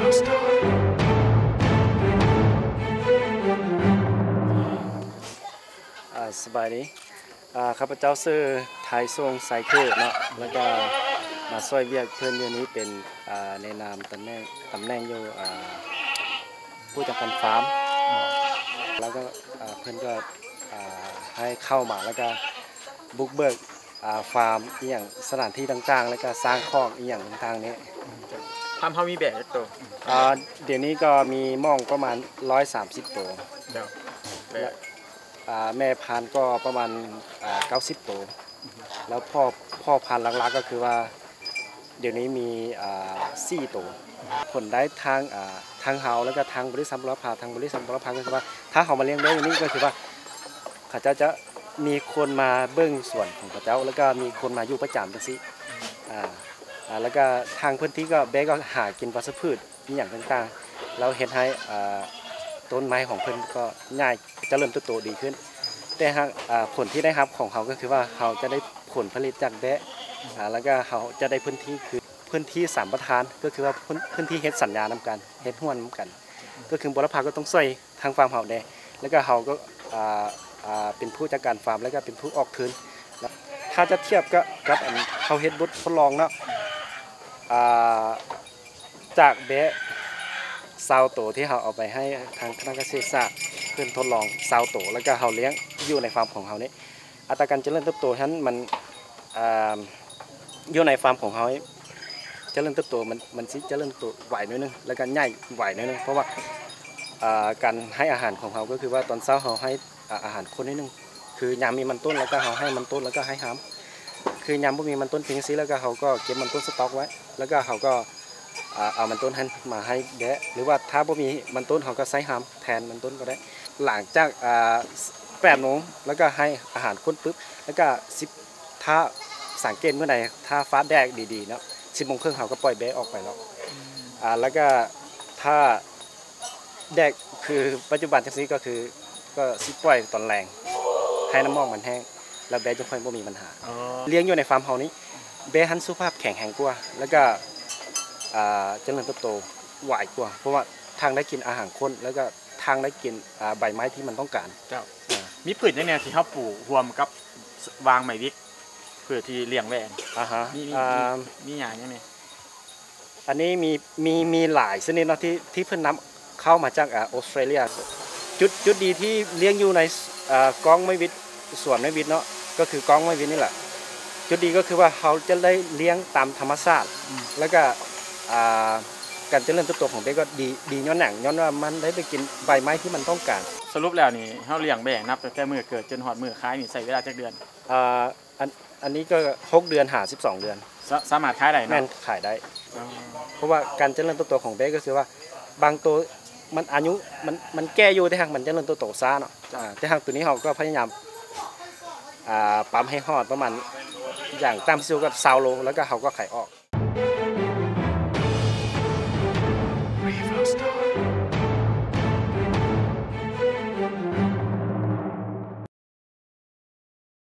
ອ່າ ສະບາຍດີ. ອ່າ ຂ້າພະເຈົ້າຊື່ ໄທສົງ ໄຊເຄີເນາະ ແລ້ວກໍມາຊ່ວຍວຽກເພິ່ນຢູ່ນີ້ເປັນ ອ່າ ໃນນາມຕຳແໜ່ງ ຕຳແໜ່ງຢູ່ ອ່າ ຜູ້ຈັດການຟາມ ແລ້ວກໍ ອ່າ ເພິ່ນກໍ ອ່າ ໃຫ້ເຂົ້າມາ ແລ້ວກໍບຸກເບີກ ອ່າ ຟາມອີ່ຫຍັງ ສະຖານທີ່ຕ່າງໆ ແລ້ວກໍສ້າງຄອກອີ່ຫຍັງຕ່າງໆນີ້. ຟາມເຮົາມີແບ້ຈັກໂຕ? ອ່າ ດຽວນີ້ກໍມີໝ້ອງປະມານຮ້ອຍສາມສິບໂຕ. ເຈົ້າ. ແລະ ອ່າ ແມ່ພັນກໍປະມານ ອ່າ ເກົ້າສິບໂຕ ແລ້ວພໍ່ ພໍ່ພັນຫຼັກໆ ກໍຄືວ່າ ດຽວນີ້ມີ ອ່າ ສີ່ໂຕ. ຜົນໄດ້ທາງ ອ່າ ທາງເຮົາ ແລ້ວກໍທາງບໍລິສັດບຸລະພາ ທາງບໍລິສັດບຸລະພາ ກໍຄືວ່າ ຖ້າເຮົາມາລ້ຽງແບ້ຢູ່ນີ້ ກໍຄືວ່າ ເຂົາເຈົ້າຈະມີຄົນມາເບິ່ງສວນຂອງເຂົາເຈົ້າ ແລ້ວກໍມີຄົນມາຢູ່ປະຈຳຈັ່ງຊີ້. ອ່າ ອ່າ ແລ້ວກໍທາງພື້ນທີ່ກໍ ແບ້ກໍຫາກິນວັດສະພືດ ອີ່ຫຍັງຕ່າງໆ ແລ້ວເຮັດໃຫ້ ອ່າ ຕົ້ນໄມ້ຂອງເພິ່ນກໍໃຫຍ່ ຈະເລີນເຕີບໂຕດີຂຶ້ນ. ແຕ່ຫາກ ອ່າ ຜົນທີ່ໄດ້ຮັບຂອງເຮົາກໍຄືວ່າ ເຮົາຈະໄດ້ຜົນຜະລິດຈາກແບ້ ອ່າ ແລ້ວກໍເຮົາຈະໄດ້ພື້ນທີ່ ຄືພື້ນທີ່ສຳປະທານ ກໍຄືວ່າພື້ນ ພື້ນທີ່ເຮັດສັນຍານຳກັນ ເຮັດຮ່ວມນຳກັນ ກໍຄືບຸລະພາກໍຕ້ອງຊ່ວຍທາງຟາມເຮົາແດ່ ແລ້ວກໍເຮົາກໍ ອ່າ ອ່າ ເປັນຜູ້ຈັດການຟາມ ແລ້ວກໍເປັນຜູ້ອອກທຶນ. ຖ້າຈະທຽບກັບ ກັບອັນເຮົາເຮັດບົດທົດລອງເນາະ ອ່າ ຈາກແບ້ຊາວໂຕທີ່ເຮົາເອົາໄປໃຫ້ທາງຄະນະກະເສດສາດເພິ່ນທົດລອງຊາວໂຕ ແລ້ວກໍເຮົາລ້ຽງຢູ່ໃນຟາມຂອງເຮົານີ້ ອັດຕາການຈະເລີນເຕີບໂຕຫັ້ນມັນ ອ່າ ຢູ່ໃນຟາມຂອງເຮົານີ້ ຈະເລີນເຕີບໂຕ ມັນ ມັນຊິຈະເລີນໂຕໄວໜ້ອຍໜຶ່ງ ແລ້ວກໍໃຫຍ່ໄວໜ້ອຍໜຶ່ງ ເພາະວ່າ ອ່າ ການໃຫ້ອາຫານຂອງເຮົາ ກໍຄືວ່າຕອນເຊົ້າເຮົາໃຫ້ ອາ ອາຫານຄົນໜ້ອຍໜຶ່ງ ຄືຍາມມີມັນຕົ້ນ ແລ້ວກໍເຮົາໃຫ້ມັນຕົ້ນ ແລ້ວກໍໃຫ້ຮາມ ຄືຍາມບໍ່ມີມັນຕົ້ນເປັນຈັ່ງຊີ້ ແລ້ວກໍເຮົາກໍເກັບມັນຕົ້ນສະຕັອກໄວ້ ແລ້ວກໍເຮົາກໍ ອ່າ ເອົາມັນຕົ້ນຫັ້ນມາໃຫ້ແບ້ ຫຼືວ່າຖ້າບໍ່ມີມັນຕົ້ນ ເຮົາກໍໃຊ້ຮາມແທນມັນຕົ້ນກໍໄດ້. ຫຼັງຈາກ ອ່າ ແປດໂມງ ແລ້ວກໍໃຫ້ອາຫານຄົນປຶບ ແລ້ວກໍສິບ ຖ້າສັງເກດມື້ໃດ ຖ້າຟ້າແດດດີໆເນາະ ສິບໂມງເຄິ່ງ ເຮົາກໍປ່ອຍແບ້ອອກໄປແລ້ວ. ອ່າ ແລ້ວກໍຖ້າ ແດດ ຄືປັດຈຸບັນຈັ່ງຊີ້ກໍຄື ກໍຊິປ່ອຍຕອນແລງ ໃຫ້ນ້ຳໝອກມັນແຫ້ງ ແລ້ວແບ້ຈຶ່ງຄ່ອຍບໍ່ມີບັນຫາ. ອໍ ລ້ຽງຢູ່ໃນຟາມເຮົານີ້ ແບ້ຫັ້ນສຸຂະພາບແຂງແຮງກວ່າ ແລ້ວກໍ ອ່າ ຈະເລີນເຕີບໂຕໄວກວ່າ ເພາະວ່າທັງໄດ້ກິນອາຫານຄົນ ແລ້ວກໍທັງໄດ້ກິນ ອ່າ ໃບໄມ້ທີ່ມັນຕ້ອງການ. ເຈົ້າ. ອ່າ ມີພືດຫຍັງແດ່ທີ່ເຮົາປູກຮ່ວມກັບ ວາງໄມ້ວິກ ເພື່ອທີ່ລ້ຽງແບ້? ອ່າຮະ ມີ ມີ ອ່າ ມີ ມີຫຍ້າຫຍັງແດ່? ອັນນີ້ມີ ມີ ມີຫຼາຍຊະນິດເນາະ ທີ່ ທີ່ເພິ່ນນຳເຂົ້າມາຈາກ ອ່າ ອອສເຕຣເລຍ. ຈຸດ ຈຸດດີທີ່ລ້ຽງຢູ່ໃນ ອ່າ ກ້ອງໄມ້ວິດ ສວນໄມ້ວິດເນາະ ກໍຄືກ້ອງໄມ້ວິດນີ້ແຫຼະ ຈຸດດີກໍຄືວ່າເຮົາຈະໄດ້ລ້ຽງຕາມທຳມະຊາດ ອືມ ແລ້ວກໍ ອ່າ ການຈະເລີນເຕີບໂຕຂອງເດັກກໍດີ ດີຍ້ອນຫຍັງ? ຍ້ອນວ່າມັນໄດ້ໄປກິນໃບໄມ້ທີ່ມັນຕ້ອງການ. ສະຫຼຸບແລ້ວນີ້ ເຮົາລ້ຽງແບ້ນັບຕັ້ງແຕ່ມື້ເກີດຈົນຮອດມື້ຂາຍນີ້ ໃຊ້ເວລາຈັກເດືອນ? ອ່າ ອັນ ອັນນີ້ກໍຫົກເດືອນຫາສິບສອງເດືອນ ສາ ສາມາດຂາຍໄດ້ເນາະ? ແມ່ນ ຂາຍໄດ້. ອໍ ເພາະວ່າການຈະເລີນເຕີບໂຕຂອງແບ້ກໍຄືວ່າ ບາງໂຕມັນອາຍຸ ມັນ ມັນແກ່ຢູ່ ແຕ່ຫາກມັນຈະເລີນເຕີບໂຕຊ້າເນາະ. ເຈົ້າ. ອ່າ ແຕ່ຫາກໂຕນີ້ເຮົາກໍພະຍາຍາມ ອ່າ ປ້ຳໃຫ້ຮອດປະມານ ຢ່າງຕ່ຳສຸດກໍຊາວໂລ ແລ້ວກໍເຮົາກໍຂາຍອອກ.